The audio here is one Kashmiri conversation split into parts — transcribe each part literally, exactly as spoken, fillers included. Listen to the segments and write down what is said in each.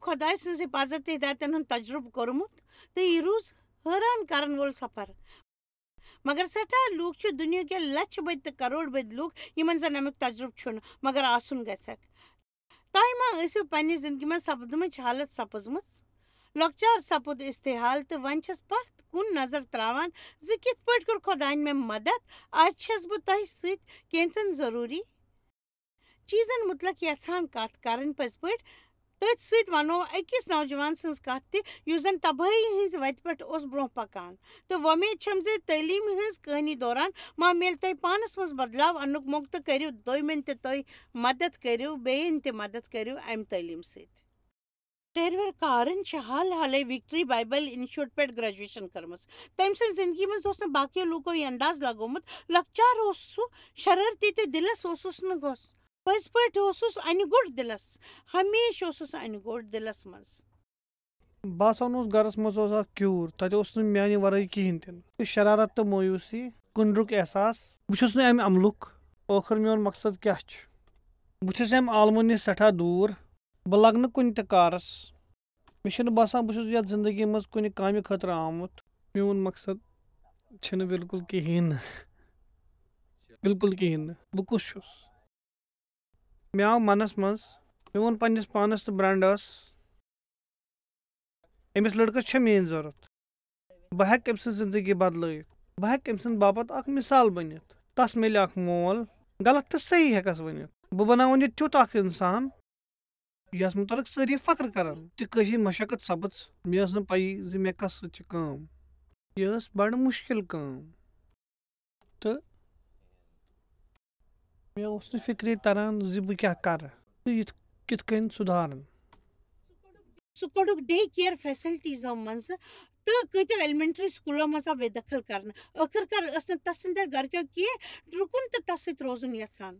خۄداے سٕنٛز حفاظت تہٕ ہدایتن ہُنٛد تجربہٕ کوٚرمُت، تہٕ یہِ روٗز حٲران کرن وول سفر۔ مگر سٮ۪ٹھاہ لوٗکھ چھِ دُنیاہٕکۍ لچھِ بٔدۍ تہٕ کرور بٔدۍ لوٗکھ، یِمن زن امیُک تجربہٕ چھُنہٕ، مگر آسُن گژھٮ۪کھ۔ تۄہہِ ما ٲسِو پننہِ زندگی منٛز سپدمٕژ حالت سپٕزمٕژ؟ لۄکچار سپُد استحال تہٕ وۄنۍ چھَس پتھ کُن نظر تراوان زِ کِتھ پٲٹھۍ کوٚر خۄدایَن مےٚ مدد۔ آز چھَس بہٕ تۄہہِ سۭتۍ کینٛژن ضروٗری چیٖزن مُتعلق یژھان کتھ کرٕنۍ۔ پٔزۍ پٲٹھۍ، تٔتھۍ سۭتۍ ونو أکِس نوجوان سٕنٛز کتھ تہِ، یُس زن تبٲہی ہٕنٛزِ وتہِ پٮ۪ٹھ اوس برٛونٛہہ پکان۔ تہٕ وۄمید چھم زِ تعلیٖم ہٕنٛز کہانی دوران ما میلہِ تۄہہِ پانس منٛز بدلاو اننُک موقعہٕ، تہٕ کٔرِو دوٚیمٮ۪ن تہِ تُہۍ مدد کٔرِو، بیٚین تہِ مدد کٔرِو امہِ تعلیٖم سۭتۍ۔ ٹیرور کارن چھِ حال حالے وکٹری بائبل انسٹیٹیوٹ پٮ۪ٹھ گریجویشن کٔرمٕژ۔ تٔمۍ سٕنٛزِ زندگی منٛز اوس نہٕ باقیو لوٗکو یہِ انداز لگومُت۔ لۄکچار اوس سُہ شرٲرتی تہٕ دِلس اوسُس نہٕ گوٚژھ۔ پٔزۍ پٲٹھۍ اوسُس انہِ گوٚٹ دِلس۔ ہمیشہِ اوسُس انہِ گوٚٹ دِلس منٛز۔ باسان اوس گرس منٛز اوس اکھ کیوٗر، تتہِ اوس نہٕ میانہِ ورٲے کِہینۍ تہِ نہٕ۔ یہِ شرارت تہٕ مایوسی، کُنرُک احساس، بہٕ چھُس نہٕ امہِ عملُک۔ ٲخٕر میون مقصد کیاہ چھُ؟ بہٕ چھُس امہِ عالمہٕ نِش سٮ۪ٹھاہ دوٗر۔ بہٕ لگہٕ نہٕ کُنہِ تہِ کارس۔ مےٚ چھُنہٕ باسان بہٕ چھُس یتھ زندگی منٛز کُنہِ کامہِ خٲطرٕ آمُت۔ میون مقصد چھُنہٕ بالکل کِہینۍ نہٕ۔ بالکل کِہینۍ نہٕ۔ بہٕ کُس چھُس؟ مےٚ آو منس منٛز، مےٚ ووٚن پننِس پانس تہٕ برانڈس، أمِس لڑکس چھےٚ میٲنۍ ضروٗرت۔ بہٕ ہٮ۪کہٕ أمۍ سٕنٛز زندگی بدلٲیِتھ۔ بہٕ ہٮ۪کہٕ أمۍ سٕنٛدِ باپتھ اکھ مثال بٔنِتھ۔ تس میلہِ اکھ مول۔ غلط تہٕ صحیح ہٮ۪کس ؤنِتھ۔ بہٕ بناوَن یہِ تیُتھ اکھ انسان، یس متعلق سٲری فخر کرن۔ تہِ کٲفی مشقت سپٕژ۔ مےٚ ٲس نہٕ پَیی زِ مےٚ کس سۭتۍ چھِ کٲم۔ یہِ ٲس بڑٕ مُشکِل کٲم۔ تہٕ مےٚ اوس نہٕ فِکرے تران زِ بہٕ کیٛاہ کرٕ تہٕ یِتھ کِتھ کٔنۍ سُدھارن۔ سُہ کوٚڑُکھ ڈے کیئر فیسلٹیٖزو منٛزٕ تہٕ کۭتیو ایلیمنٹری سکوٗلو منٛز آو بے دخل کرنہٕ۔ ٲخٕر کار ٲس نہٕ تس سٕنٛدِ گرِکیو کینٛہہ رُکُن تہٕ تس سۭتۍ روزُن یژھان۔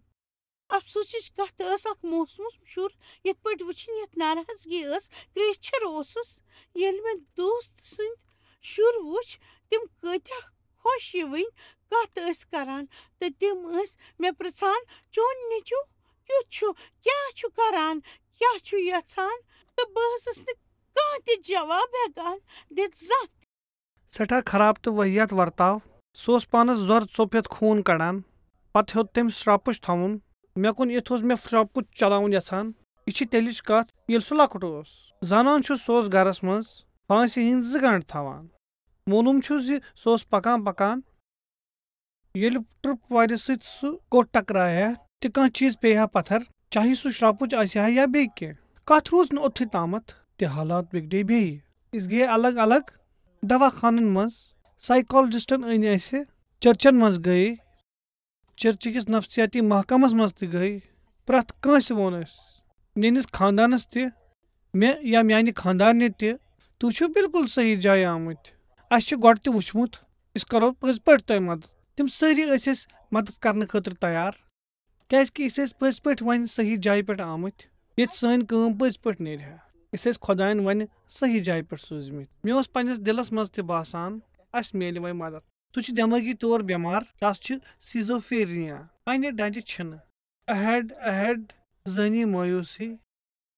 افسوسٕچ کتھ ٲس، اکھ موسمُک شُر یِتھ پٲٹھۍ وٕچھِنۍ یتھ ناراضگی ٲس، کرٛیچھر اوسُس۔ ییٚلہِ مےٚ دوست سٕنٛدۍ شُر وٕچھ، تِم کۭتیٛاہ خۄش یِوٕنۍ کتھ ٲسۍ کران، تہٕ تِم ٲسۍ مےٚ پرژھان، "چون نیٚچو کیُتھ چھُ؟ کیٛاہ چھُ کران؟ کیٛاہ چھُ یژھان؟" تہٕ بہٕ ٲسٕس نہٕ کانٛہہ تہِ جواب ہٮ۪کان دِتھ زانٛہہ تہِ۔ سٮ۪ٹھاہ خراب تہٕ واحیات ورتاو۔ سُہ اوس پانس زۄر ژوٚپ ہٮ۪تھ خوٗن کڑان۔ پتہٕ ہیوٚت تٔمۍ شراپُچ تھاوُن۔ مےٚ کُن یِتھ اوس مےٚ شراپُچ چلاوُن یژھان۔ یہِ چھِ تیٚلِچ کتھ، ییٚلہِ سُہ لۄکُٹ اوس۔ زانان چھُس، سُہ اوس گرس منٛز پھانسی ہٕنٛدۍ زٕ گنٛٹہٕ تھاوان۔ معلوم چھُ زِ سُہ اوس پکان پکان۔ ییٚلہِ ٹرپ وارِ سۭتۍ سُہ کوٚٹ ٹکرایہِ ہا تہٕ کانٛہہ چیٖز پیٚیہِ ہا پتھر، چاہے سُہ شراپُچ آسہِ ہا یا بیٚیہِ کینٛہہ، کتھ روٗز نہٕ اوٚتتھٕے تامتھ۔ تہِ حالات بگڑے بیٚیہِ۔ أسۍ گٔیے الگ الگ دواخانن منٛز، سائیکالجسٹن أنۍ اسہِ، چرچن منٛز گٔیے، چرچہِ کِس نفسیاتی محکمس منٛز تہِ گٔیے۔ پرٛٮ۪تھ کٲنٛسہِ ووٚن اسہِ، میٲنِس خاندانس تہِ، مےٚ یا میانہِ خاندارنہِ تہِ، "تُہۍ چھِو بالکل صحیح جایہِ آمٕتۍ۔ اسہِ چھُ گۄڈٕ تہِ وُچھمُت، أسۍ کرو پٔزۍ پٲٹھۍ تۄہہِ مدد۔" تِم سٲری ٲسۍ اسہِ مدد کرنہٕ خٲطرٕ تیار، کیازِ کہِ أسۍ ٲسۍ پٔزۍ پٲٹھۍ وۄنۍ صحیح جایہِ پٮ۪ٹھ آمٕتۍ، ییٚتہِ سٲنۍ کٲم پٔزۍ پٲٹھۍ نیرِ ہا۔ أسۍ ٲسۍ خۄداین وۄنۍ صحیح جایہِ پٮ۪ٹھ سوٗزمٕتۍ۔ مےٚ اوس پننِس دِلس منٛز تہِ باسان، اسہِ میلہِ وۄنۍ مدد۔ سُہ چھُ دٮ۪مٲغی طور بٮ۪مار، تس چھِ سیزوفیرینیا، انہِ ڈنجہِ چھِنہٕ۔ اہڈ اہڈ، ذہنی مایوسی۔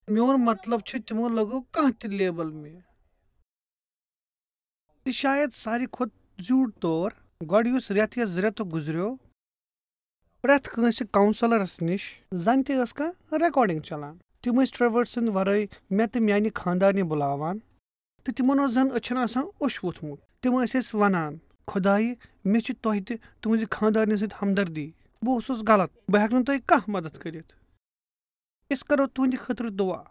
میون مطلب چھُ، تِمو لگٲو کانٛہہ تہِ لیبل مےٚ۔ تہٕ شاید ساروی کھۄتہٕ زیوٗٹھ طور، گۄڈٕ یُس رٮ۪تھ یا زٕ رٮ۪تھ گُزریو، پرٛٮ۪تھ کٲنٛسہِ کاونسلرس نِش زن تہِ ٲس کانٛہہ ریکارڈنگ چلان۔ تِم ٲسۍ ٹریورٹ سٕنٛدِ ورٲے مےٚ تہٕ میانہِ خانٛدارنہِ بُلاوان، تہٕ تِمن اوس زن أچھن آسان اوٚش ووٚتھمُت۔ تِم ٲسۍ اَسہِ ونان، "خۄدایہِ، مےٚ چھِ تۄہہِ تہٕ تُہنٛزِ خانٛدارنہِ سۭتۍ ہمدردی۔ بہٕ اوسُس غلط۔ بہٕ ہٮ۪کہٕ نہٕ تۄہہِ کانٛہہ مدد کٔرِتھ۔ أسۍ کرو تُہنٛدِ خٲطرٕ دُعا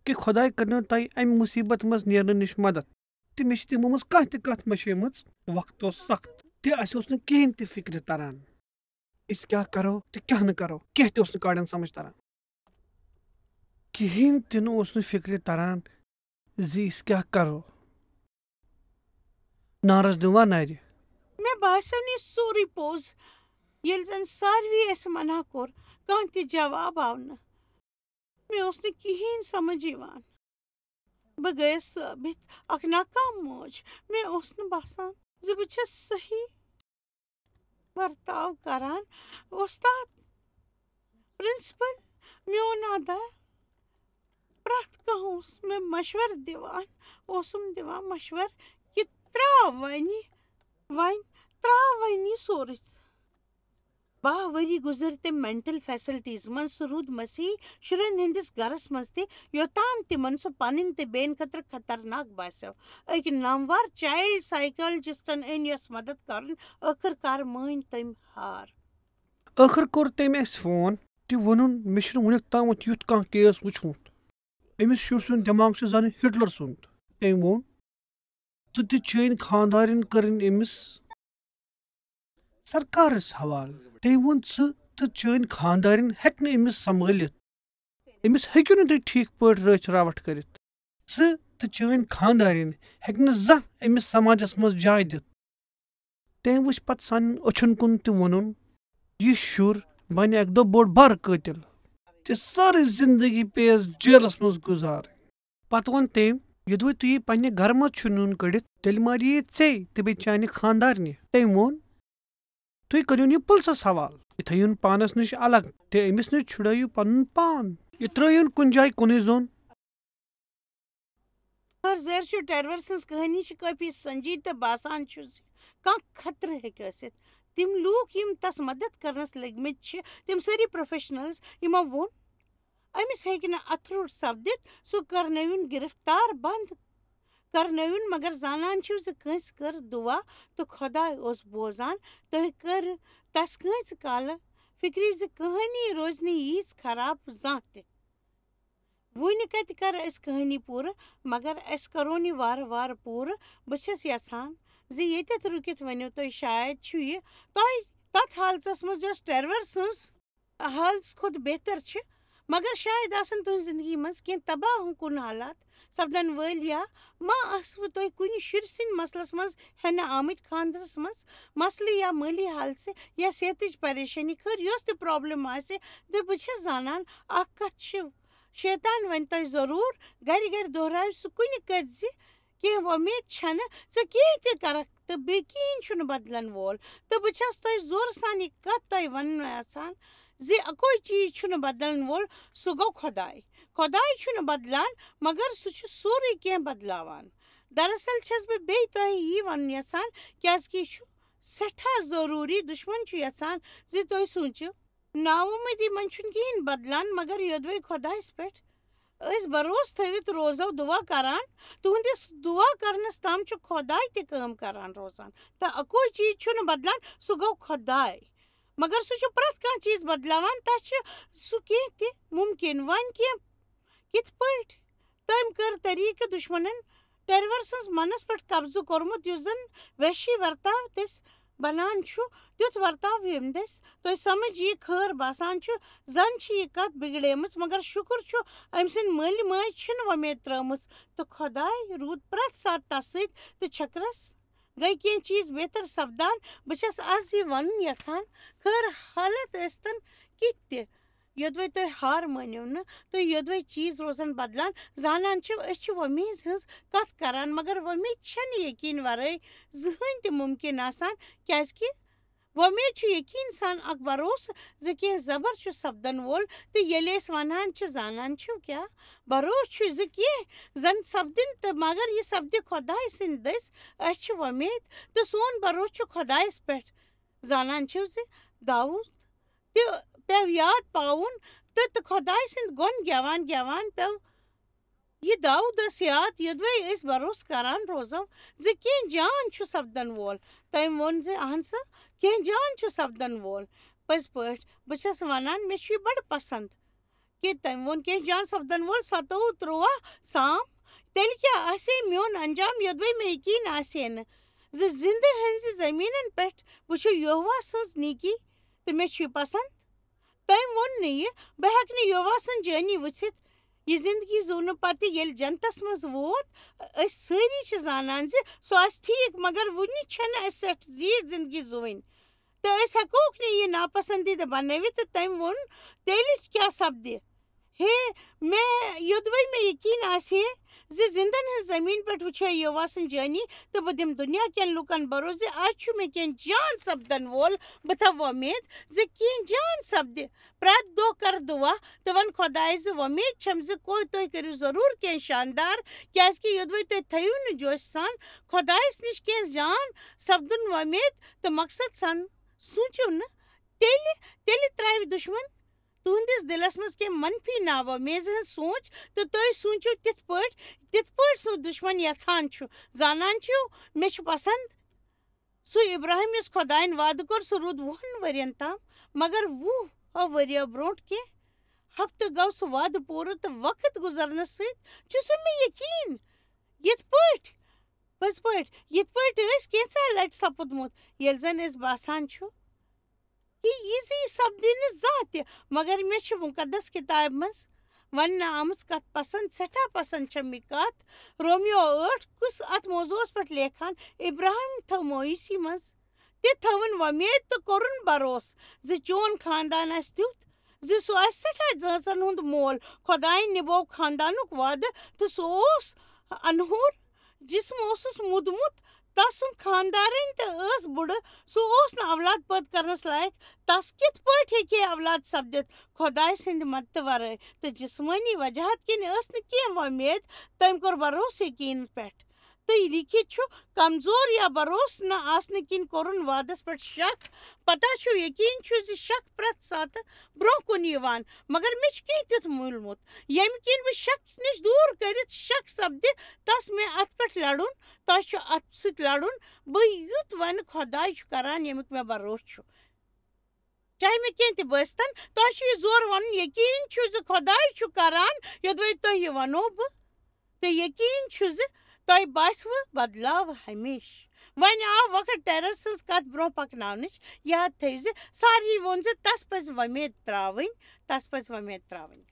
کہِ خۄداے کرنو تۄہہِ امہِ مُصیبت منٛز نیرنہٕ نِش مدد۔" تہٕ مےٚ چھِ تِمو منٛز کانٛہہ تہِ کتھ مشیمٕژ۔ وقت اوس سخت تہٕ اسہِ اوس نہٕ کِہینۍ تہِ فکرِ تران، أسۍ کیٛاہ کرو تہٕ کیٛاہ نہٕ کرو، کینٛہہ تہِ اوس نہٕ کاڑٮ۪ن سمجھ تران۔ کِہینۍ تہِ نہٕ اوس نہٕ فکرِ تران زِ أسۍ کیٛاہ کرو۔ نارس دِوا نرِ۔ مےٚ باسیو نہٕ یہِ سورُے پوٚز، ییٚلہِ زن ساروی اَسہِ منع کوٚر، کانٛہہ تہِ جواب آو نہٕ۔ مےٚ اوس نہٕ کِہینۍ سمجھ یِوان۔ بہٕ گٔیَس ثٲبِت اکھ ناکام موج۔ مےٚ اوس نہٕ باسان زِ بہٕ چھَس صحیح ورتاو کران۔ وۄستاد، پرنسپل، میون ادا، پرٛٮ۪تھ کانٛہہ اوس مےٚ مشورٕ دِوان، اوسُم دِوان مشورٕ کہِ ترٛاو وۄنۍ، وۄنۍ ترٛاو وۄنۍ یہِ سورُے ژٕ۔ باہ ؤری گُزٲرۍ تٔمۍ مینٹل فیسلٹیز منٛز۔ سُہ روٗد مسیحی شُرٮ۪ن ہٕنٛدِس گرس منٛز تہِ، یوٚتام تِمن سُہ پنٕنۍ تہٕ بیٚین خٲطرٕ خطرناک باسیو۔ أکۍ نامور چائلڈ سائیکالجسٹن أنۍ یس مدد کرُن۔ ٲخٕر کار مٲنۍ تٔمۍ ہار۔ ٲخٕر کوٚر تٔمۍ اَسہِ فون تہٕ ووٚنُن، "مےٚ چھُنہٕ وُنیُک تامَتھ یُتھ کانٛہہ کیس وُچھمُت۔" أمِس شُرۍ سُنٛد دٮ۪ماغ چھُ زَن ہٹلر سُنٛد۔ تٔمۍ ووٚن، "ژٕ تہٕ چٲنۍ خانٛدارِنۍ کٔرٕنۍ أمِس سرکارس حوالہٕ۔" تٔمۍ ووٚن، "ژٕ تہٕ چٲنۍ خانٛدارِنۍ ہیٚکہِ نہٕ أمِس سنبھٲلِتھ۔ أمِس ہیٚکِو نہٕ تُہۍ ٹھیٖک پٲٹھۍ رٲچھ راوَٹھ کٔرِتھ۔ ژٕ تہٕ چٲنۍ خانٛدارِنۍ ہیٚکہِ نہٕ زانٛہہ أمِس سماجس منٛز جاے دِتھ۔" تٔمۍ وُچھ پتہٕ سانٮ۪ن أچھن کُن تہٕ ووٚنُن، "یہِ شُر بنہِ اکہِ دۄہ بوٚڑ بارٕ قٲتِل تہٕ سٲرٕے زندگی پیٚیَس جیلس منٛز گُزارٕنۍ۔" پتہٕ ووٚن تٔمۍ، "یوٚدوَے تُہۍ یہِ پننہِ گرٕ منٛز چھُ نیُن کٔڑِتھ، تیٚلہِ مارِ یہِ ژے تہٕ بیٚیہِ چانہِ خانٛدارنہِ۔" تٔمۍ ووٚن، "تُہۍ کٔرِو یہِ پُلسَس حوالہٕ۔ یہِ تھٲیِن پانَس نِش الگ تہٕ أمِس نِش چھُڑٲیِو پنُن پان۔ یہِ ترٛٲیِن کُنہِ جایہِ کُنُے زوٚن۔" مگر زر چھُ ٹریور سٕنٛز کہانی چھِ کٲفی سنجیدٕ تہٕ باسان چھُ زِ کانٛہہ خطرٕ ہیٚکہِ ٲسِتھ۔ تِم لوٗکھ یِم تس مدد کرنس لٔگمٕتۍ چھِ، تِم سٲری پروفیشنلز، یِمو ووٚن، أمِس ہیٚکہِ نہٕ اتھٕ روٚٹ سپدِتھ، سُہ کرنٲوِن گرفتار بند کرنٲوِن، مگر زانان چھِو زِ کٲنٛسہِ کٔر دُعا تہٕ خۄداے اوس بوزان۔ تُہۍ کٔر تس کٲنٛسہِ کالہٕ فِکرِ زِ کہانی روزِ نہٕ ییٖژ خراب زانٛہہ تہِ۔ وُنہِ کتہِ کرٕ أسۍ کہانی پوٗرٕ، مگر أسۍ کرون یہِ وارٕ وارٕ پوٗرٕ۔ بہٕ چھَس یژھان زِ ییٚتٮ۪تھ رُکِتھ ؤنِو تُہۍ، شاید چھُ یہِ تۄہہِ تتھ حالژس منٛز یۄس ٹریور سٕنٛز حالژ کھۄتہٕ بہتر چھِ، مگر شاید آسن تُہنٛزِ زندگی منٛز کینٛہہ تباہ کُن حالات سپدن وٲلۍ، یا ما آسوٕ تُہۍ کُنہِ شُرۍ سٕنٛدۍ مسلس منٛز ہٮ۪نہٕ آمٕتۍ، خاندرس منٛز مسلہٕ یا مٲلی حالژٕ یا صحتٕچ پریشٲنی، خٲر یۄس تہِ پرابلم آسہِ۔ تہٕ بہٕ چھَس زانان اکھ کتھ چھِ، شیطان ونہِ تۄہہِ ضروٗر، گرِ گرِ دۄہراوِ سُہ کُنہِ کتھِ زِ کینٛہہ وۄمید چھنہٕ، ژٕ کینٛہہ تہِ کرکھ تہٕ بیٚیہِ کِہیٖنۍ چھُنہٕ بدلن وول۔ تہٕ بہٕ چھَس تۄہہِ زورٕ سان یہِ کتھ تۄہہِ ونُن یژھان زِ اکوے چیٖز چھُنہٕ بدلن وول، سُہ گوٚو خۄداے۔ خۄداے چھُنہٕ بدلان، مگر سُہ چھُ سورُے کینٛہہ بدلاوان۔ دراصل چھَس بہٕ بیٚیہِ تۄہہِ یی ونُن یژھان، کیازِ کہِ یہِ چھُ سٮ۪ٹھاہ ضروٗری۔ دُشمن چھُ یژھان زِ تُہۍ سوٗنٛچِو، نااُمیدی منٛز چھُنہٕ کِہیٖنۍ بدلان، مگر یوٚدوَے خۄدایَس پٮ۪ٹھ أسۍ بھروسہٕ تھٲوِتھ روزو دُعا کران، تُہنٛدِس دُعا کرنَس تام چھُ خۄداے تہِ کٲم کران روزان۔ تہٕ اَکُے چیٖز چھُنہٕ بدلان، سُہ گوٚو خۄداے۔ مگر سُہ چھُ پرٛٮ۪تھ کانٛہہ چیٖز بدلاوان، تَس چھُ سُہ کینٛہہ تہِ مُمکِن۔ وۄنۍ کینٛہہ کِتھ پٲٹھۍ؟ تٔمۍ کٔر طریٖقہٕ دُشمنن ٹریور سٕنٛز منس پٮ۪ٹھ قبضہٕ کوٚرمُت، یُس زن وحشی ورتاو تٔسۍ بنان چھُ، تیُتھ ورتاو ییٚمہِ دٔسۍ تۄہہِ سمجھ یی خٲر باسان چھُ، زن چھِ یہِ کتھ بگڑیمٕژ، مگر شُکر چھُ أمۍ سٕنٛدۍ مٲلۍ ماجہِ چھِنہٕ وۄمید ترٲومٕژ، تہٕ خۄداے روٗد پرٛٮ۪تھ ساتہٕ تس سۭتۍ تہٕ چھکرس گٔے کینٛہہ چیٖز بہتر سپدان۔ بہٕ چھَس از یہِ ونُن یژھان، خٲر حالت ٲسۍتن کِتھ تہِ، یوٚدوَے تُہۍ ہار مٲنِو نہٕ، تہٕ یوٚدوَے چیٖز روزن بدلان۔ زانان چھِو، أسۍ چھِ وۄمید ہٕنٛز کتھ کران، مگر وۄمید چھَنہٕ یقین ورٲے زٕہٕنۍ تہِ مُمکِن آسان، کیازِ کہِ وۄمید چھُ یقین سان اکھ بھروسہٕ زِ کینٛہہ زبر چھُ سپدن وول، تہٕ ییٚلہِ أسۍ ونان چھِ، زانان چھِو کیٛاہ؟ بھروسہٕ چھُ زِ کینٛہہ زن سپدِن، تہٕ مگر یہِ سپدِ خۄداے سٕنٛدِ دٔسۍ۔ اَسہِ چھِ وۄمید، تہٕ سون بھروسہٕ چھُ خۄدایس پٮ۪ٹھ۔ زانان چھِو زِ داوٗد تہِ پیٚو یاد پاوُن، تہٕ، تہٕ خۄداے سٕنٛدۍ گۄن گٮ۪وان گٮ۪وان پیٚو یہِ داوٗدس یاد، یوٚدوَے أسۍ بھروسہٕ کران روزو زِ کینٛہہ جان چھُ سپدن وول۔ تٔمۍ ووٚن زِ اہن سا، کینٛہہ جان چھُ سپدن وول۔ پٔزۍ پٲٹھۍ، بہٕ چھَس ونان، مےٚ چھُ یہِ بڑٕ پسند کہِ تٔمۍ ووٚن، کینٛہہ جان سپدن وول، ستووُہ تُرٛواہ سام۔ تیٚلہِ کیٛاہ آسہِ ہے میون انجام، یوٚدوَے مےٚ یقین آسہِ ہے نہٕ زِ زِندٕ ہٕنٛزِ زٔمیٖنن پٮ۪ٹھ وٕچھو یہوہ سٕنٛز نیٖکی، تہٕ مےٚ چھُ یہِ پسند۔ تٔمۍ ووٚن نہٕ یہِ، بہٕ ہٮ۪کہٕ نہٕ یہوہ سٕنٛز جٲنی وٕچھِتھ۔ یہِ زندگی زُونہٕ پتہٕ ییٚلہِ جنتس منٛز ووت، أسۍ سٲری چھِ زانان زِ سُہ آسہِ ٹھیٖک، مگر وُنہِ چھَنہٕ اَسہِ سٮ۪ٹھ زیٖٹھ زندگی زُوٕنۍ۔ تہٕ أسۍ ہٮ۪کوکھ نہٕ یہِ ناپسندیدٕ بنٲوِتھ۔ تہٕ تٔمۍ ووٚن، تیٚلہِ کیٛاہ سپدِ؟ ہے، مےٚ یوٚدوَے مےٚ یقین آسہِ ہے زِ زِندَن ہٕنٛز زٔمیٖن پٮ۪ٹھ وٕچھے یووا سٕنٛز جٲنی، تہٕ بہٕ دِمہٕ دُنیا کٮ۪ن لوٗکَن بھروسہٕ زِ آز چھُ مےٚ کینٛہہ جان سپدَن وول۔ بہٕ تھاوٕ وۄمید زِ کینٛہہ جان سپدِ۔ پرٛٮ۪تھ دۄہ کَرٕ دُعا تہٕ وَنہٕ خۄدایَس زِ وۄمید چھَم زِ کو-، تُہۍ کٔرِو ضروٗر کینٛہہ شاندار، کیٛازِکہِ یوٚدوَے تُہۍ تھٲیِو نہٕ جوشہٕ سان خۄدایَس نِش کینٛہہ جان سپدُن وۄمید تہٕ مقصد سان سوٗنٛچِو نہٕ، تیٚلہِ، تیٚلہِ ترٛاوِ دُشمَن تُہنٛدِس دِلس منٛز کینٛہہ منفی ناومیز ہٕنٛز سونٛچ، تہٕ تُہۍ سوٗنٛچِو تِتھ پٲٹھۍ، تِتھ پٲٹھۍ سُہ دُشمن یژھان چھُ۔ زانان چھِو، مےٚ چھُ پسند سُہ ابراہیم، یُس خۄداین وعدٕ کوٚر، سُہ روٗد وُہن ؤرین تام، مگر وُہ ؤرۍ برونٛٹھ کینٛہہ ہفتہٕ گوٚو سُہ وعدٕ پوٗرٕ، تہٕ وقت گُزرنس سۭتۍ چھُ سُہ مےٚ یقین۔ یِتھ پٲٹھۍ، پٔزۍ پٲٹھۍ، یِتھ پٲٹھۍ ٲسۍ کینٛژھا لٹہِ سپُدمُت، ییٚلہِ زن اَسہِ باسان چھُ، کہِ یہِ زِ یہِ سپدِ نہٕ زانٛہہ تہِ، مگر مےٚ چھِ مُقدس کِتابہِ منٛز وننہٕ آمٕژ کتھ پسند، سٮ۪ٹھاہ پسند چھےٚ مےٚ کتھ۔ رومیو ٲٹھ کُس اتھ موضوعس پٮ۪ٹھ لیکھان، ابراہیم تھٲو مایوسی منٛز، تہِ تھٲوٕن وۄمید تہٕ کوٚرُن بھروسہٕ زِ چون خاندان آسہِ تیُتھ زِ سُہ آسہِ سٮ۪ٹھاہ زٲژن ہُنٛد مول۔ خۄدایَن نِبوو خاندانُک وعدٕ تہٕ سُہ اوس انہُر جسم اوسُس مُدمُت۔ تس سُنٛد خاندارٕنۍ تہِ ٲس بُڑٕ، سُہ اوس نہٕ اولاد پٲدٕ کرنس لایق۔ تس کِتھ پٲٹھۍ ہیٚکہِ ہے اولاد سپدِتھ خۄدایہِ سٕنٛدِ مدتہٕ ورٲے؟ تہٕ جسمٲنی وجہات کِنۍ ٲس نہٕ کینٛہہ وۄمید۔ تٔمۍ کوٚر بھروسہٕ یقینس پٮ۪ٹھ۔ تہٕ لیکھِتھ چھُ، کمزور یا بھروسہٕ نہٕ آسنہٕ کِنۍ کوٚرُن وعدس پٮ۪ٹھ شک۔ پتہ چھُ، یقین چھُ زِ شک پرٛٮ۪تھ ساتہٕ برٛونٛہہ کُن یِوان، مگر مےٚ چھُ کینٛہہ تیُتھ مِیوٗلمُت، ییٚمہِ کِنۍ بہٕ شک نِش دوٗر کٔرِتھ شک سپدِ، تس مےٚ اتھ پٮ۪ٹھ لڑُن، تۄہہِ چھُ اتھ سۭتۍ لڑُن۔ بہٕ یُتھ ونہٕ، خۄداے چھُ کران، ییٚمیُک مےٚ بھروسہٕ چھُ۔ چاہے مےٚ کینٛہہ تہِ بٲسۍتن، تۄہہِ چھُ یہِ زور ونُن، یقین چھُ زِ خۄداے چھُ کران، یوٚدوَے تۄہہِ یہِ ونو بہٕ۔ تہٕ یقین چھُ زِ تۄہہِ باسِوٕ بدلاو ہمیشہٕ۔ وۄنۍ آو وقت ٹیرر سٕنٛز کتھ برٛونٛہہ پکناونٕچ۔ یاد تھٲیِو زِ ساروی ووٚن زِ تس پزِ وۄمید ترٛاوٕنۍ، تس پزِ وۄمید ترٛاوٕنۍ۔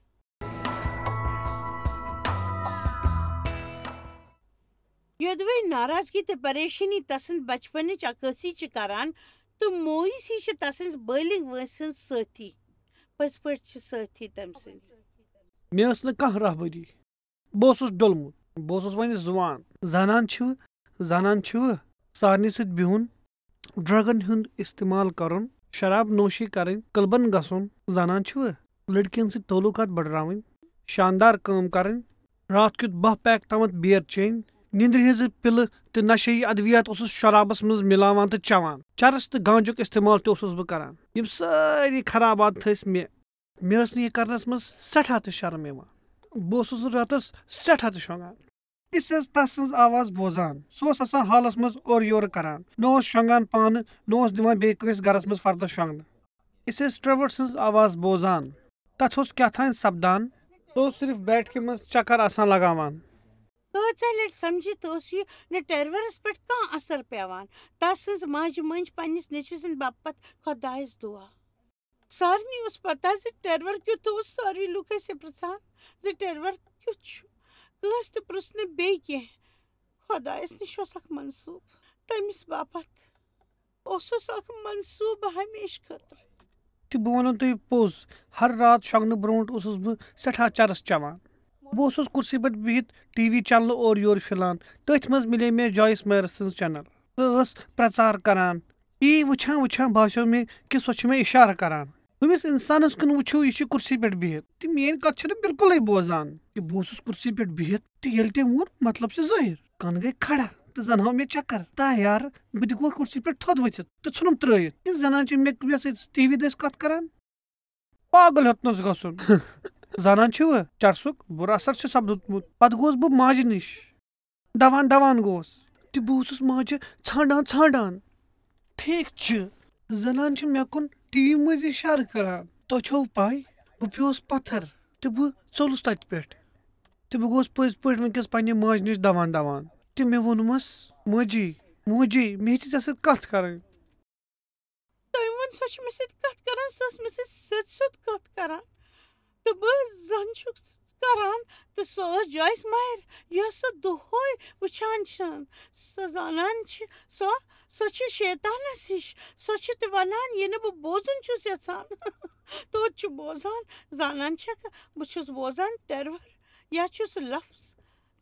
یوٚدوَے ناراضگی تہٕ پریشٲنی تسٕنٛز بچپنٕچ عکٲسی چھِ کران، تہٕ مایوسی چھِ تسٕنٛز بالغ وٲنٛسہِ ہٕنٛز سٲتھی۔ پٔزۍ پٲٹھۍ چھِ سٲتھی تٔمۍ سٕنٛز۔ مےٚ ٲس نہٕ کانٛہہ رہبری۔ بہٕ اوسُس ڈوٚلمُت۔ بہٕ اوسُس وۄنۍ زُوان۔ زانان چھِوٕ، زانان چھِوٕ، سارنٕے سۭتۍ بِہُن، ڈرگن ہُنٛد استعمال کرُن، شراب نوشی کرٕنۍ، کلبن گژھُن، زانان چھِوٕ، لڑکین سۭتۍ تعلقات بڑراوٕنۍ، شاندار کٲم کرٕنۍ، راتھ کیُتھ باہ پیک تامتھ بیئر چیٚنۍ، نیندرِ ہٕنٛزٕ پِلہٕ تہٕ نشہٕ یی ادویات اوسُس شرابس منٛز ملاوان تہٕ چٮ۪وان۔ چرس تہٕ گانجُک استعمال تہِ اوسُس بہٕ کران۔ یِم سٲری خراب عادتہٕ ٲسۍ مےٚ۔ مےٚ ٲس نہٕ یہِ کرنس منٛز سٮ۪ٹھاہ تہِ شرم یِوان۔ بہٕ اوسُس راتس سٮ۪ٹھاہ تہِ شۄنٛگان۔ أسۍ ٲسۍ تس سٕنٛز آواز بوزان۔ سُہ اوس آسان حالس منٛز اورٕ یورٕ کران۔ نہ اوس شۄنٛگان پانہٕ، نہ اوس دِوان بیٚیہِ کٲنٛسہِ گرس منٛز فردس شۄنٛگنہٕ۔ أسۍ ٲسۍ ٹریور سٕنٛز آواز بوزان۔ تتھ اوس کیٛاہ تام سپدان۔ سُہ اوس صرف بیٹھکہِ منٛز چکر آسان لگاوان۔ کۭژاہ لٹہِ سمجھِتھ اوس یہِ نہٕ ٹریورس پٮ۪ٹھ کانٛہہ اثر پٮ۪وان۔ تس سٕنٛز ماجہِ مٔنج پننِس نیٚچوِ سٕنٛدِ باپتھ خۄدایس دُعا۔ سارنٕے اوس پتہ زِ ٹریور کیُتھ اوس، ساروٕے لوٗکھ ٲسۍ یہِ پرژھان زِ ٹریور کیُتھ چھُ۔ کٲنٛسہِ تہِ پرژھ نہٕ بیٚیہِ کینٛہہ۔ خۄدایس نِش اوس اکھ منصوٗبہٕ تٔمِس باپتھ۔ اوسُس اکھ منصوٗبہٕ ہمیشہٕ خٲطرٕ۔ تہٕ بہٕ وَنو تۄہہِ پوٚز، ہر راتھ شۄنٛگنہٕ برونٛٹھ اوسُس بہٕ سٮ۪ٹھاہ چرس چٮ۪وان۔ بہٕ اوسُس کُرسی پٮ۪ٹھ بِہِتھ ٹی وی چینلہٕ اورٕ یورٕ پھِران، تٔتھۍ منٛز مِلے مےٚ جویِس میرس سٕنٛز چینل۔ سۄ ٲس پرٛچار کران۔ یی وٕچھان وٕچھان باسیو مےٚ کہِ سۄ چھِ مےٚ اِشارٕ کران۔ ہُمِس اِنسانَس کُن وٕچھِو، یہِ چھِ کُرسی پٮ۪ٹھ بِہِتھ۔ تہٕ میٛٲنۍ کَتھ چھَنہٕ بِلکُلٕے بوزان۔ تہٕ بہٕ اوسُس کُرسی پٮ۪ٹھ بِہِتھ، تہٕ ییٚلہِ تٔمۍ ووٚن، مطلب چھُ ظٲہِر۔ کَن گٔے کھڑا، تہٕ زَن ہاو مےٚ چَکَر۔ تا یار، بہٕ تہِ گوٚو کُرسی پٮ۪ٹھ تھوٚد ؤتھِتھ تہٕ ژھُنُم ترٛٲیِتھ۔ یہِ زَنان چھِ مےٚ، مےٚ سۭتۍ ٹی وی دٔسۍ کَتھ کَران۔ پاگل ہیوٚتنَس گژھُن۔ زانان چھِوٕ، چرسُک بُرٕ اثر چھُ سپدُمُت۔ پتہٕ گوس بہٕ ماجہِ نِش۔ دوان دوان گوس۔ تہٕ بہٕ اوسُس ماجہِ ژھانٛڈان ژھانٛڈان۔ ٹھیٖک چھُ۔ زنان چھِ مےٚ کُن ٹی وی مٔنٛزۍ اِشارٕ کران۔ تۄہہِ چھو پَے، بہٕ پیوس پتھر تہٕ بہٕ ژوٚلُس تتہِ پٮ۪ٹھ۔ تہٕ بہٕ گوس پٔزۍ پٲٹھۍ وٕنکیٚس پننہِ ماجہِ نِش دوان دوان۔ تہٕ مےٚ ووٚنمس، موجی، موجی، مےٚ چھِ ژےٚ سۭتۍ کتھ کرٕنۍ۔ تٔمۍ ووٚن، "سۄ چھِ مےٚ سۭتۍ کَتھ کَران، سۄ ٲس مےٚ سۭتۍ سیوٚد سیوٚد کَتھ کَران۔ تہٕ بہٕ زَن چھُکھ کَران۔" تہٕ سۄ ٲس جویِس ماہر، یۄس سۄ دۄہَے وٕچھان چھَن۔ سۄ زانان چھِ، سۄ، سۄ چھِ شیطانَس ہِش۔ سۄ چھِ تہِ وَنان، یہِ نہٕ بہٕ بوزُن چھُس یَژھان۔ توتہِ چھُ بوزان، زانان چھَکھ، بہٕ چھُس بوزان ٹرور، یا چھُ سُہ لفظ،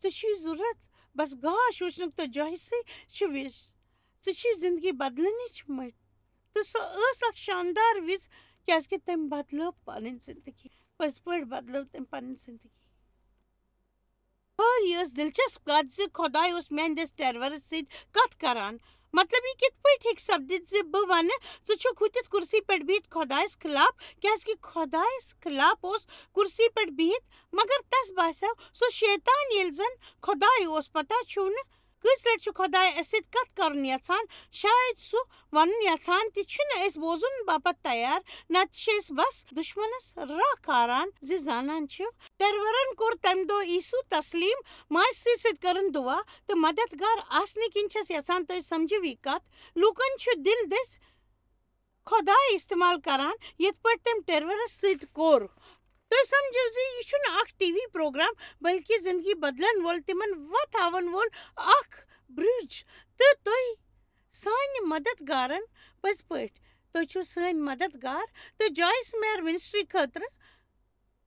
ژےٚ چھُے ضوٚرَتھ، بس گاش وٕچھنُک تہٕ جایہِ سٕے چھِ وِش۔ ژےٚ چھُے زندگی بدلنٕچ مٔٹۍ۔ تہٕ سۄ ٲس اکھ شاندار وِز، کیازِ کہِ تٔمۍ بدلٲو پنٕنۍ زندگی۔ پٔزۍ پٲٹھۍ بدلٲو تٔمۍ پنٕنۍ زندگی۔ اور یہِ ٲس دلچسپ کتھ زِ خۄداے اوس میانہِ دٔسۍ ٹرورس سۭتۍ کتھ کران۔ مطلب، یہِ کِتھ پٲٹھۍ ہیٚکہِ سپدِتھ زِ بہٕ ونہٕ، ژٕ چھُکھ ہُتِتھ کُرسی پٮ۪ٹھ بِہِتھ خۄدایس خلاف، کیازِ کہِ خۄدایس خلاف اوس کُرسی پٮ۪ٹھ بِہِتھ، مگر تس باسیو سُہ شیطان، ییٚلہِ زن خۄداے اوس۔ پتہ چھُو نہٕ، کٲنٛسہِ لٹہِ چھُ خۄداے اسہِ سۭتۍ کتھ کرُن یژھان، شاید سُہ ونُن یژھان تہِ چھُنہٕ أسۍ بوزُن باپتھ تیار، نتہٕ چھِ أسۍ بس دشمنس راہ کھاران زِ زانان چھِو۔ ٹرورن کوٚر تمہِ دۄہ عیسو تسلیم، ماجہِ سٕنٛدِ سۭتۍ کٔرٕن دُعا تہٕ مددگار آسنہٕ کِنۍ چھَس یژھان تُہۍ سمجھِو یہِ کتھ۔ لوٗکن چھُ دِل دٔسۍ خۄداے استعمال کران، یِتھ پٲٹھۍ تٔمۍ ٹرورس سۭتۍ کوٚر۔ تُہۍ سمجھِو زِ یہِ چھُنہٕ اکھ ٹی وی پروگرام، بلکہِ زندگی بدلن وول، تِمن وتھ ہاوَن وول اکھ برج۔ تہٕ تُہۍ سانہِ مددگارن پٔزۍ پٲٹھۍ، تُہۍ چھِو سٲنۍ مددگار تہٕ جویس میر منسٹری خٲطرٕ،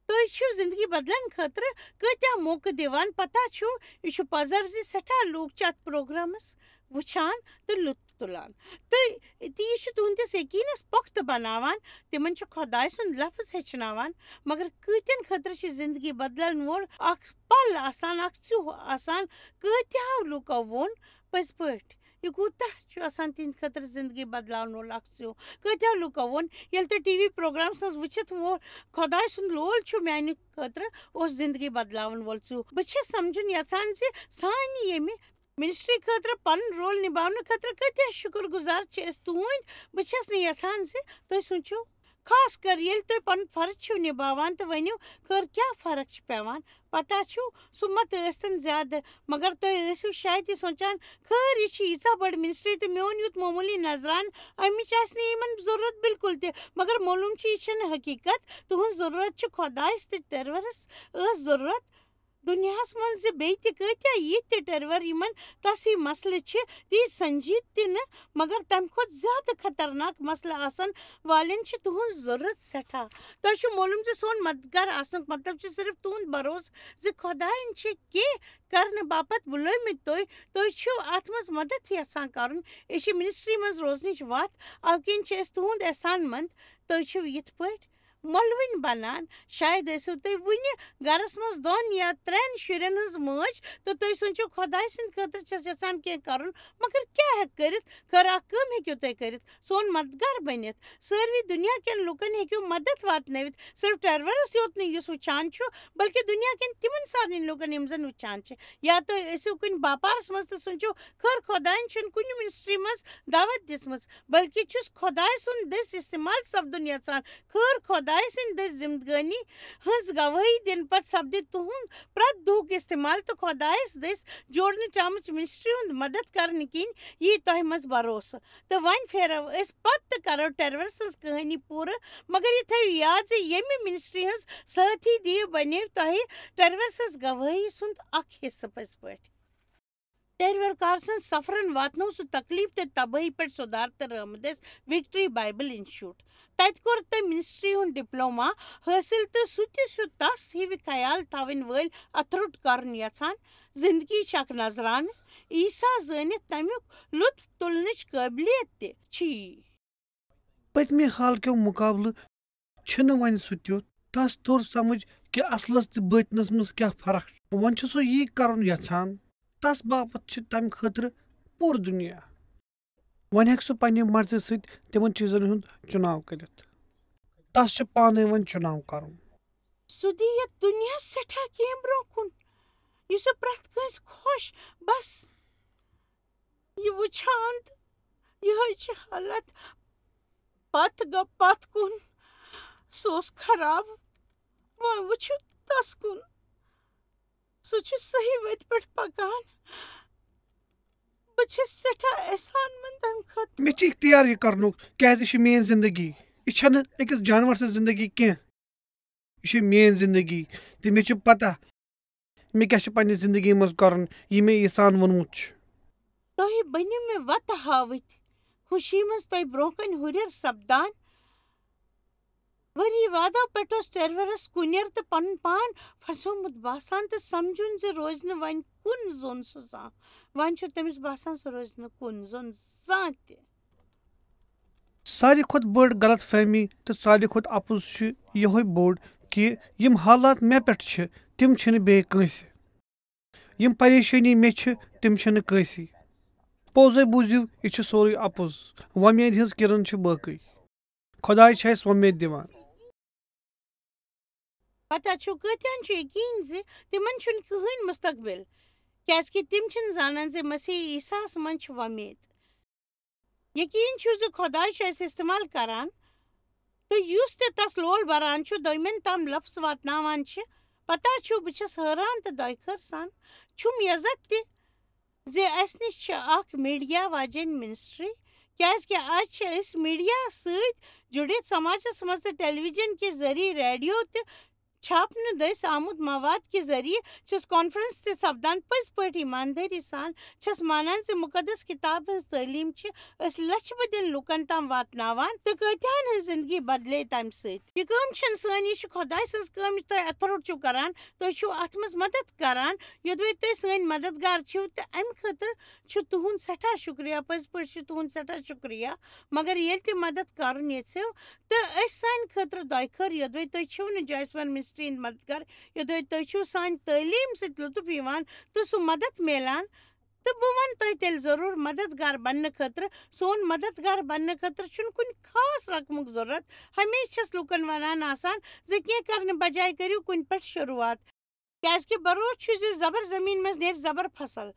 تُہۍ چھِو زندگی بدلن خٲطرٕ کۭتیاہ موقعہٕ دِوان۔ پتہ چھُو، یہِ چھُ پزر زِ سٮ۪ٹھاہ لوٗکھ چھِ اتھ پروگرامس وٕچھان تہٕ لطف تُلان۔ تہٕ تہٕ یہِ چھُ تُہنٛدِس یقینس پۄختہٕ بناوان، تِمن چھُ خۄداے سُنٛد لفظ ہیٚچھناوان۔ مگر کۭتٮ۪ن خٲطرٕ چھِ زندگی بدلن وول اکھ پل آسان، اکھ ژیوٚہ آسان؟ کۭتیاہو لوٗکو ووٚن پٔزۍ پٲٹھۍ، یہِ کوٗتاہ چھُ آسان تِہنٛدِ خٲطرٕ زندگی بدلاون وول اکھ ژیوٚہ؟ کۭتیاہو لوٗکو ووٚن، ییٚلہِ تُہۍ ٹی وی پروگرام سٕنٛز وٕچھِتھ ووٚن، خۄداے سُنٛد لول چھُ میانہِ خٲطرٕ اوس زندگی بدلاون وول ژیوٚہ۔ بہٕ چھَس سمجھُن یژھان زِ سانہِ ییٚمہِ منسٹری خٲطرٕ پنُن رول نباونہٕ خٲطرٕ کۭتیاہ شُکر گُزار چھِ أسۍ تُہٕنٛدۍ۔ بہٕ چھَس نہٕ یژھان زِ تُہۍ سوٗنٛچِو، خاص کر ییٚلہِ تُہۍ پنُن فرض چھِو نباوان تہٕ ؤنِو، خٲر کیٛاہ فرق چھِ پٮ۪وان؟ پتہ چھُو، سُہ مت ٲسۍتن زیادٕ، مگر تُہۍ ٲسِو شاید یہِ سونٛچان، خٲر، یہِ چھِ ییٖژاہ بٔڑ منسٹری تہٕ میون یُتھ معموٗلی نذران، اَمِچ آسہِ نہٕ یِمن ضروٗرت بالکل تہِ۔ مگر معلوٗم چھُ، یہِ چھَنہٕ حقیٖقت۔ تُہٕنٛز ضروٗرت چھِ خۄدایَس تہٕ ٹرورس ٲس ضروٗرت۔ دُنیاہَس منٛز زِ بیٚیہِ تہِ کۭتیٛاہ یِتھۍ تہِ ٹرور یِمن تَس ہی مسلہٕ چھِ، تیٖتۍ سنجیدٕ تہِ نہٕ، مگر تَمہِ کھۄتہٕ زیادٕ خطرناک مسلہٕ آسن والٮ۪ن چھِ تُہٕنٛز ضروٗرت سٮ۪ٹھاہ۔ تۄہہِ چھُ معلوٗم زِ سون مددگار آسنُک مطلب چھُ صرف تُہُنٛد بھروسہٕ زِ خۄدایَن چھِ کینٛہہ کرنہٕ باپتھ بُلٲومٕتۍ تُہۍ۔ تُہۍ چھِو اَتھ منٛز مدد یژھان کرُن۔ أسۍ چھِ منسٹری منٛز روزنٕچ وَتھ، اَوٕ کِنۍ چھِ أسۍ تُہُنٛد احسان مند۔ تُہۍ چھِو یِتھ پٲٹھۍ مۄلوٕنۍ بنان۔ شاید ٲسِو تُہۍ وُنہِ گرس منٛز دۄن یا ترٛٮ۪ن شُرٮ۪ن ہٕنٛز مٲج تہٕ تُہۍ سوٗنٛچِو، خۄداے سٕنٛدِ خٲطرٕ چھَس یژھان کینٛہہ کرُن، مگر کیٛاہ ہٮ۪کہٕ کٔرِتھ؟ خٲر، اکھ کٲم ہیٚکِو تُہۍ کٔرِتھ، سون مددگار بٔنِتھ۔ سٲروٕے دُنیا کٮ۪ن لُکن ہیٚکِو مدد واتنٲوِتھ، صرف ٹرورس یوت نہٕ یُس وٕچھان چھُ، بلکہِ دُنیا کٮ۪ن تِمن سارنٕے لُکن یِم زن وٕچھان چھِ۔ یا تُہۍ ٲسِو کُنہِ باپارس منٛز تہٕ سوٗنٛچِو، خٲر، خۄدایَن چھُنہٕ کُنہِ منسٹری منٛز دعوت دِژمٕژ، بلکہِ چھُس خۄداے سُنٛد دٔسۍ استعمال سپدُن یژھان۔ خٲر، خۄداے سٕنٛدِ دٔسۍ زندگٲنی ہٕنٛز گوٲہی دِنہٕ پتہٕ سپدِ تُہُنٛد پرٛٮ۪تھ دُہُک استعمال تہٕ خۄدایَس دٔسۍ جوڑنہٕ چمٕژ منسٹری ہُنٛد مدد کرنہٕ کِنۍ یی تۄہہِ منٛز بھروسہٕ۔ تہٕ وۄنۍ پھیرو أسۍ پتہٕ تہٕ کرو ٹرور سٕنٛز کہانی پوٗرٕ، مگر یہِ تھٲیِو یاد زِ ییٚمہِ منسٹری ہٕنٛز سٲتھی دِیہِ بنیو تۄہہِ ٹرور سٕنٛز گوٲہی سُنٛد اکھ حصہٕ پٔزۍ پٲٹھۍ۔ ٹرور کار سٕنٛز سفرن واتنوو سُہ تکلیف تہٕ تبٲہی پٮ۪ٹھ سُدھار تہٕ رٲمٕدس وکٹری بائبل انسٹیٹیوٹ۔ تتہِ کوٚر تٔمۍ منسٹری ہُنٛد ڈپلوما حٲصِل تہٕ سُہ تہِ چھُ تس ہِوِ خیال تھاوٕنۍ وٲلۍ اتھرُٹ کرُن یژھان۔ زندگی چھِ اکھ نذرانہٕ، عیسیٰ زٲنِتھ تمیُک لطف تُلنٕچ قٲبلیت تہِ چھِ۔ پٔتمہِ حال کیو مقابلہٕ چھِنہٕ وۄنۍ سُہ تیُتھ۔ تس توٚر سمجھ کہِ اصلس تہٕ بٲطنس منٛز کیٛاہ فرق چھُ۔ وۄنۍ چھُ سُہ یی کرُن یژھان۔ تس باپتھ چھِ تمہِ خٲطرٕ پوٗرٕ دُنیا۔ وۄنۍ ہیٚکہِ سُہ پننہِ مرضی سۭتۍ تِمن چیٖزن ہُنٛد چُناو کٔرِتھ۔ تس چھُ پانے وۄنۍ چُناو کرُن۔ سُہ دِیہِ یتھ دُنیاہس سٮ۪ٹھاہ کینٛہہ برونٛہہ کُن۔ یہِ چھُ پرٛٮ۪تھ کٲنٛسہِ خۄش۔ بس، یہِ وٕچھان تہٕ یِہوٚے چھِ حالت۔ پتھ گوٚو پتھ کُن۔ سُہ اوس خراب۔ وۄنۍ وٕچھِو تس کُن۔ سُہ چھُ صحیح وتہِ پٮ۪ٹھ پکان۔ بہٕ چھَس سٮ۪ٹھاہ احسان مند تَمہِ خٲطرٕ۔ مےٚ چھِ اختیار یہِ کرنُک، کیازِ یہِ چھِ میٲنۍ زندگی۔ یہِ چھَنہٕ أکِس جانور سٕنٛز زندگی کینٛہہ۔ یہِ چھِ میٲنۍ زندگی تہٕ مےٚ چھِ پتہ مےٚ کیٛاہ چھُ پننہِ زندگی منٛز کرُن، یہِ مےٚ یژھان ووٚنمُت چھُ۔ تۄہہِ بٔنِو مےٚ وتہٕ ہاوٕتھۍ، خوشی منٛز تۄہہِ برونٛہہ کنہِ ہُرٮ۪ر سپدان۔ ؤری وادو پٮ۪ٹھ اوس ٹریورس کُنٮ۪ر تہٕ پنُن پان پھسیومُت باسان تہٕ سمجھُن زِ روزِ نہٕ وۄنۍ کُن زوٚن سُہ زانٛہہ۔ وۄنۍ چھُ تٔمِس باسان سُہ روزِ نہٕ کُن زوٚن زانٛہہ تہِ۔ ساروی کھۄتہٕ بٔڑ غلط فہمی تہٕ ساروی کھۄتہٕ اپُز چھُ یِہوٚے بوٚڑ کہِ یِم حالات مےٚ پٮ۪ٹھ چھِ، تِم چھِنہٕ بیٚیہِ کٲنٛسہِ۔ یِم پریشٲنی مےٚ چھِ، تِم چھِنہٕ کٲنٛسی۔ پوٚزے بوٗزِو، یہِ چھُ سورُے اپُز۔ وۄمید ہٕنٛز کِرن چھِ بٲقٕے۔ خۄداے چھُ اَسہِ وۄمید دِوان۔ پتہ چھُ، کۭتیاہن چھُ یقین زِ تِمن چھُنہٕ کٕہٕنۍ مستقبل، کیازکہِ تِم چھِنہٕ زانان زِ مسیح عیسیٰ ہس منٛز چھِ وۄمید۔ یقین چھُ زِ خۄداے چھُ اَسہِ استعمال کران، تہٕ یُس تہِ تس لول بران چھُ، دوٚیمٮ۪ن تام لفظ واتناوان چھِ۔ پتہ چھُ، بہٕ چھَس حٲران تہٕ دۄیہِ خٲر سان چھُم یہِ عزت تہِ زِ اَسہِ نِش چھِ اکھ میڈیا واجٮ۪ن منسٹری، کیازکہِ آز چھِ أسۍ میڈیا سۭتۍ جُڑِتھ، سماجس منٛز تہٕ ٹیلی ویژن کہِ ذٔریعہٕ، ریڈیو تہٕ چھاپنہٕ دٔسۍ آمُت مواد کہِ ذٔریعہٕ چھِس کانفرنس تہِ سپدان۔ پٔزۍ پٲٹھۍ ایماندٲری سان چھَس مانان زِ مُقدس کِتاب ہٕنٛز تعلیٖم چھِ أسۍ لَچھِ بٔدٮ۪ن لوٗکَن تام واتناوان تہٕ کۭتیاہَن ہٕنٛز زِندگی بدلے تَمہِ سۭتۍ۔ یہِ کٲم چھَنہٕ سٲنۍ، یہِ چھِ خۄداے سٕنٛز کٲم، یُس تۄہہِ اَتھٕ روٚٹ چھِو کَران، تُہۍ چھِو اَتھ منٛز مدد کَران۔ یوٚدوَے تُہۍ سٲنۍ مددگار چھِو تہٕ اَمہِ خٲطرٕ چھُ تُہُنٛد سٮ۪ٹھاہ شُکریہ، پٔزۍ پٲٹھۍ چھُ تُہُنٛد سٮ۪ٹھاہ شُکریہ۔ مگر ییٚلہِ تہِ مدد کَرُن یژھِو، تہٕ أسۍ سانہِ خٲطرٕ دۄیہِ خٲر، یوٚدوَے تُہۍ چھِو نہٕ جویس منسٹری ہٕنٛدۍ مددگار، یوٚدوَے تُہۍ چھِو سانہِ تعلیٖم سۭتۍ لطف یِوان تہٕ سُہ مدد میلان۔ تہٕ بہٕ وَنہٕ تۄہہِ تیٚلہِ ضروٗر مددگار بننہٕ خٲطرٕ۔ سون مددگار بننہٕ خٲطرٕ چھُنہٕ کُنہِ خاص رقمُک ضروٗرت۔ ہمیشہِ چھَس لوٗکَن وَنان آسان زِ کینٛہہ کرنہٕ بجایہِ کٔرِو کُنہِ پٮ۪ٹھ شروٗعات۔ کیازکہِ بھروسہٕ چھُ زِ زبر زمین منٛز نیرِ زبر فصل۔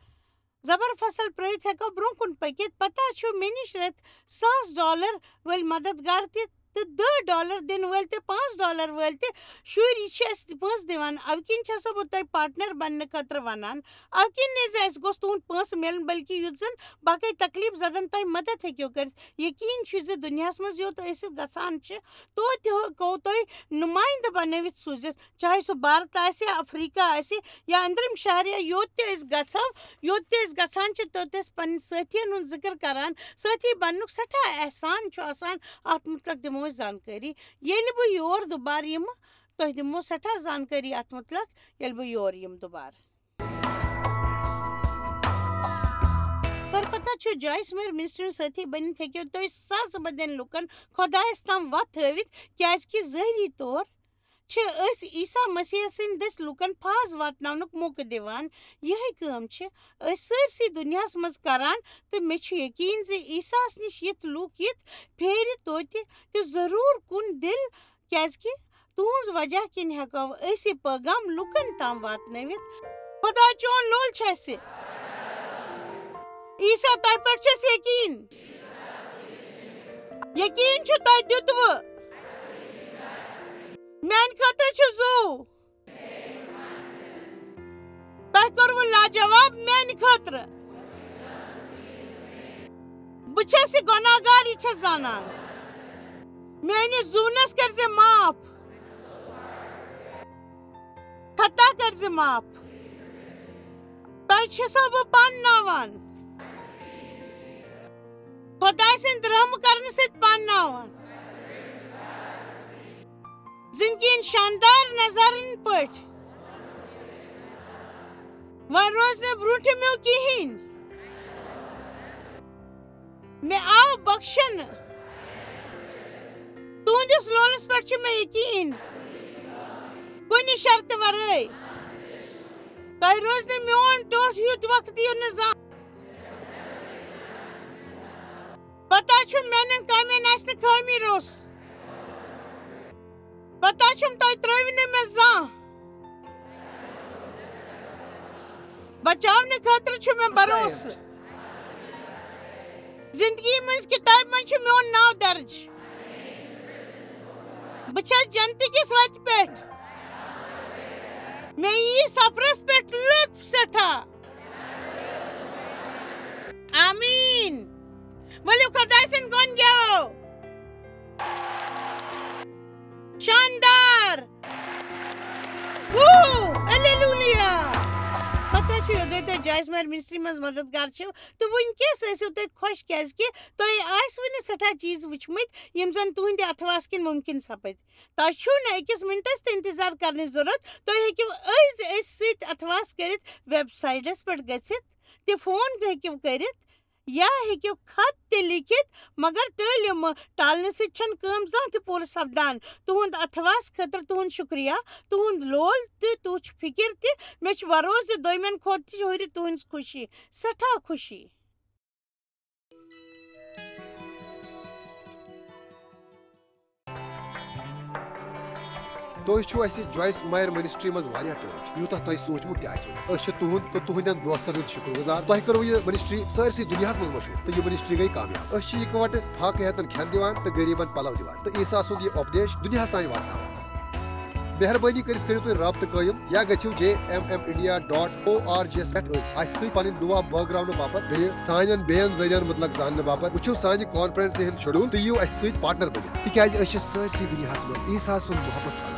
زبر فصل پرٲوِتھ ہٮ۪کو برونٛہہ کُن پٔکِتھ۔ پتہ چھُ، مےٚ نِش رٔتۍ ساس ڈالر وٲلۍ مددگار تہِ تہٕ دَہ ڈالر دِنہٕ وٲلۍ تہِ، پانٛژھ ڈالر وٲلۍ تہِ شُرۍ۔ یہِ چھِ اَسہِ پونٛسہٕ دِوان۔ اَوٕ کِنۍ چھَسو بہٕ تۄہہِ پارٹنر بننہٕ خٲطرٕ وَنان۔ اَوٕ کِنۍ نہٕ زِ اَسہِ گوٚژھ تُہُنٛد پونٛسہٕ میلُن، بلکہِ یُتھ زَن باقٕے تکلیٖف زدن تۄہہِ مدد ہیٚکِو کٔرِتھ۔ یقیٖن چھُ زِ دُنیاہَس منٛز یوٚت أسۍ گژھان چھِ، توتہِ ہیٚکو تۄہہِ نُمٲیِندٕ بنٲوِتھ سوٗزِتھ۔ چاہے سُہ بھارت آسہِ، افریقہ آسہِ یا أنٛدرِم شہر، یا یوٚت تہِ أسۍ گژھو، یوٚت تہِ أسۍ گژھان چھِ، توٚت أسۍ پنٕنۍ سٲتھین ہُنٛد ذِکر کران۔ سٲتھی بننُک سٮ۪ٹھاہ احسان چھُ آسان، اَتھ مُتعلق دِمو أسۍ زانکٲری۔ ییٚلہِ بہٕ یور دُبارٕ یِمہٕ، تۄہہِ دِمو سٮ۪ٹھاہ زانکٲری اَتھ مُتعلق، ییٚلہِ بہٕ یور یِمہٕ دُبارٕ۔ پر پتہ چھُ، جویس میر منسٹری سٲتھی بٔنِتھ ہیٚکِو تُہۍ ساسہٕ بٔدٮ۪ن لُکن خۄدایس تام وتھ ہٲوِتھ، کیازکہِ ظٲہری طور چھِ أسۍ عیسیٰ مسیح سٕنٛدۍ دٔسۍ لوٗکن فاض واتناونُک موقعہٕ دِوان۔ یِہے کٲم چھِ أسۍ سٲرسٕے دُنیاہَس منٛز کران، تہٕ مےٚ چھُ یقیٖن زِ عیسیٰ ہَس نِش یِتھ لوٗکھ یِتھ پھیرِ توتہِ تہِ ضروٗر کُن دِل، کیازکہِ تُہنٛز وجہ کِنۍ ہٮ۪کو أسۍ یہِ پٲغام لوٗکن تام واتنٲوِتھ۔ خۄدا چون لول چھُ اَسہِ۔ عیسیٰ، تۄہہِ پٮ۪ٹھ چھُ اَسہِ یقیٖن۔ یقیٖن چھُ تۄہہِ دیُتوٕ۔ میانہِ خٲطرٕ چھُ زُو۔ تۄہہِ کوٚروٕ لاجواب میانہِ خٲطرٕ۔ بہٕ چھَس یہِ گۄناہگار، یہِ چھَس زانان۔ میٲنِس زوٗنَس کٔرزِ معاف۔ خطا کٔرزِ معاف۔ تۄہہِ چھَسو بہٕ پانناوان۔ خۄداے سٕنٛدِ رحم کرنہٕ سۭتۍ پانناوان۔ زندگی ہٕنٛدۍ شاندار نظارن پٲٹھۍ۔ وۄنۍ روز نہٕ برونٛٹھِمیو کِہیٖنۍ۔ مےٚ آو بخشنہٕ۔ تُہنٛدِس لولس پٮ۪ٹھ چھُ مےٚ یقیٖن۔ کُنہِ شرطہٕ ورٲے۔ تۄہہِ روزِ نہٕ میون ٹوٹھ یُتھ وقت یِنہٕ زانٛہہ۔ پتہ چھُم، میانٮ۪ن کامٮ۪ن آسہِ نہٕ خٲمی روٚس۔ پتہ چھُم، تۄہہِ ترٲوِ نہٕ مےٚ زانٛہہ۔ بچاونہٕ خٲطرٕ چھُ مےٚ بھروسہٕ۔ زندگی منٛز کتابہِ منٛز چھُ میون ناو درج۔ بہٕ چھَس جنتہٕ کِس وَتہِ پٮ۪ٹھ۔ مےٚ یی سفرس پٮ۪ٹھ لطف سٮ۪ٹھاہ۔ آمیٖن۔ ؤلِو خۄداے سٕنٛدۍ گۄن گٮ۪وو۔ شاندار۔ وو، ہلیلویا۔ پتہ چھُ یوٚدوے تُہۍ جویس میر منسٹری منٛز مددگار چھِو، تہٕ وٕنکیٚس ٲسِو تُہۍ خۄش، کیازِ کہِ تۄہہِ آسِوٕ نہٕ سٮ۪ٹھاہ چیٖز وٕچھمٕتۍ یِم زن تُہنٛدِ اتھواس کِنۍ مُمکِن سپٕدۍ۔ تۄہہِ چھُو نہٕ أکِس مِنٹَس تہِ اِنتظار کرنٕچ ضروٗرت۔ تُہۍ ہیٚکِو أزۍ أسۍ سۭتۍ اتھواس کٔرِتھ، ویب سایٹَس پٮ۪ٹھ گٔژھِتھ تہِ فون ہیٚکِو کٔرِتھ، یا ہیٚکِو خط تہِ لیکھِتھ، مگر ٹٲلِم ٹالنہٕ سۭتۍ چھَنہٕ کٲم زانٛہہ تہِ پوٗرٕ سپدان۔ تُہُنٛد اتھواس خٲطرٕ تُہُنٛد شُکریہ، تُہُنٛد لول تہِ، تُہُنٛد فِکِر تہِ۔ مےٚ چھُ بھروسہٕ زِ دوٚیمٮ۪ن کھۄتہٕ تہِ ہُرِ تُہٕنٛز خوشی، سٮ۪ٹھاہ خوشی۔ تُہۍ چھِو اَسہِ جویس مایر منسٹری منٛز واریاہ ٹٲٹھۍ، یوٗتاہ تۄہہِ سوٗنٛچمُت تہِ آسِوٕ نہٕ۔ أسۍ چھِ تُہُنٛد تہٕ تُہٕنٛدٮ۪ن دوستن ہُنٛد شُکر گُزار۔ تۄہہِ کٔروٕ یہِ منسٹری سٲرسٕے دُنیاہَس منٛز مشہوٗر تہٕ یہِ منسٹری گٔے کامیاب۔ أسۍ چھِ یِکوَٹہٕ فاقہٕ ہیتن کھٮ۪ن دِوان تہٕ غریٖبن پلو دِوان تہٕ عیسیٰ سُنٛد یہِ اُپدیش دُنیاہَس تام واتناوان۔ مہربٲنی کٔرِتھ کٔرِو تُہۍ رابطہٕ قٲیِم یا گٔژھِو J M M India dot O R G یَس پٮ۪ٹھ أسۍ اَسہِ سۭتۍ پنٕنۍ دُعا بٲگراونہٕ باپتھ، بیٚیہِ سانٮ۪ن بیٚین ذٔریعن مُتعلق زاننہٕ باپتھ۔ وٕچھِو سانہِ کانفرنسہِ ہُنٛد شیڈول تہٕ یِیِو اَسہِ سۭتۍ پارٹنر بٔنِتھ، تِکیازِ أسۍ چھِ سٲرسٕے دُنیاہَس منٛز عیسیٰ سُنٛد محبت